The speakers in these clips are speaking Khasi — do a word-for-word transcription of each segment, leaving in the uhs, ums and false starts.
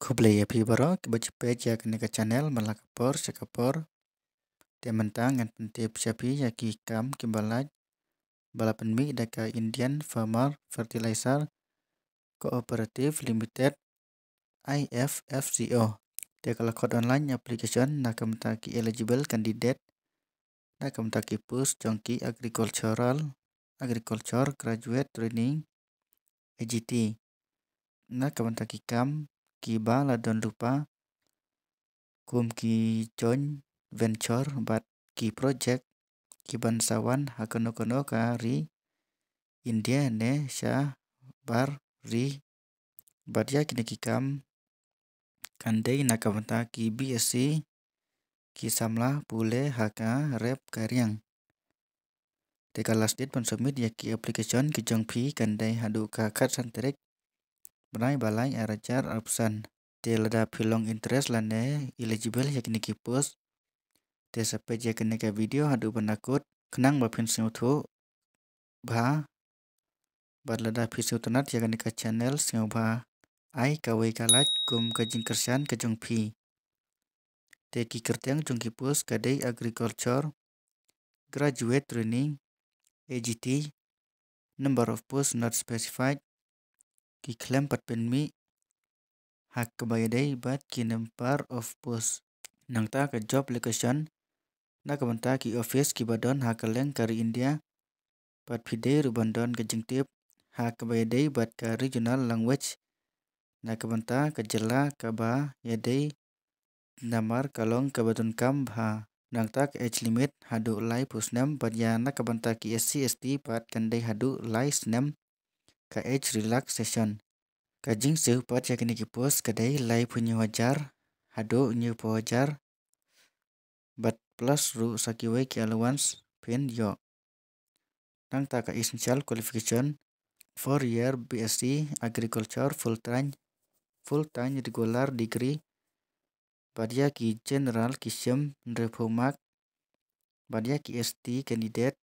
Khublei ïa phi baroh kiba ju peit ïa kane ka channel man la ka por sha ka por. Te mynta ngan pyntip sha phi ïa ki kam kiba lait ba la pynmih da ka Indian Farmer Fertilizer Cooperative Limited, I F F C O. Te ka la khot online application na ka bynta ki eligible candidate na ka bynta ki post jong ki agricultural, agriculture graduate training, A G T, na ka bynta ki kam kiba la don lypa kum ki joint venture bad ki project kiban sa wan ha kano kano ka ri India ne shabar ri. Bad ïa kine ki kam kan dei na ka bynta ki B S c, ki samla pule ha ka rep ka riang. Te ka last date ban submit ïa ki application ki jong phi kan dei haduh ka khatsan tarik bnai ba lai arhajar arphew san. Te lada phi long interest lane eligible ïa kine ki post, te sa peit ïa kane ka video haduh ban da kut khnang ba phin sngewthuh bha. Bad lada phi sngewtynnat ïa kane ka channel, sngewbha ai kawei ka like kum ka jingkyrshan ka jong phi. Te ki kyrteng jong ki post ka dei agriculture graduate training, A G T, number of post not specified, ki khlem pat pynmih ha kaba ïadei bad ki number of post. Nangta ka job location na ka bynta ki office kiba don ha kylleng ka ri India. Bad phi dei ruh ban don ka jingtip ha kaba ïadei bad ka regional language na ka bynta ka jylla kaba ïadei, namar ka long kaba donkam bha. Nangta ka age limit haduh laiphew snem bad ïa na ka bynta ki S C S T pat kan dei haduh lai snem ka age relaxation. Ka jingsiew pat ïa kine ki post ka dei laiphew hynñiew hajar haduh hynñiewphew hajar bad plus ruh sa kiwei ki allowance phin ïoh. Nangta ka essential qualification, four year B S c agriculture full time, full time regular degree. Bad ïa ki general ki shim hynriewphew mark. Bad ïa ki S T candidate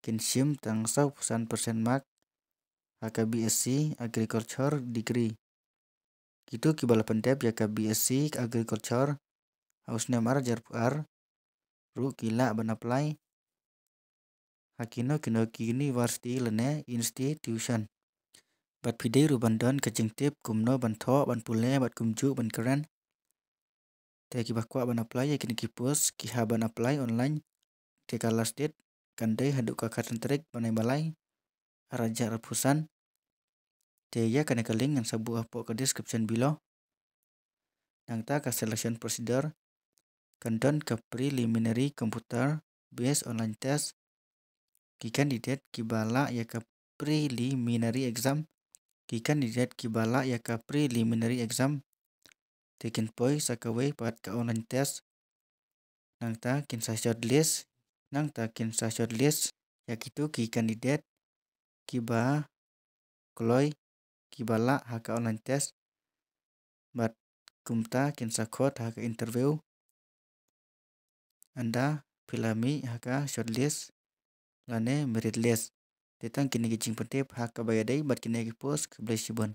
kin shim tang sawphew san percent mark ha ka B S c agriculture degree. Kito kiba la pyndep ïa ka B S c agriculture ha u snem arhajar arphew ar ruh ki lah ban apply ha kino kino ki university lane institution. Bad phi dei ruh ban don ka jingtip kumno ban thoh, ban pule bad kumjuh ban kren. Te kiba kwah ban apply ïa kine ki post ki hap ban apply online. Te ka last date kan dei haduh ka khatsan tarik bnai ba lai arhajar arphew san. Te ïa kane ka link ngan sa buh hapoh ka description below. Nangta ka selection procedure kan don ka preliminary computer based online test. Ki candidate kiba lah ïa ka preliminary exam, ki candidate kiba lah ïa ka preliminary exam, te kin poi sa kawei pat ka online test. Nangta kin sa shortlist, nangta kin sa shortlist ïa kito ki candidate kiba kloi, kiba lah ha ka online test. Bad kumta kin sa khot ha ka interview ynda phi la mih ha ka shortlist lane merit list. Te tang kine ki jingpyntip ha kaba ïadei bad kine ki post. Khublei shibun.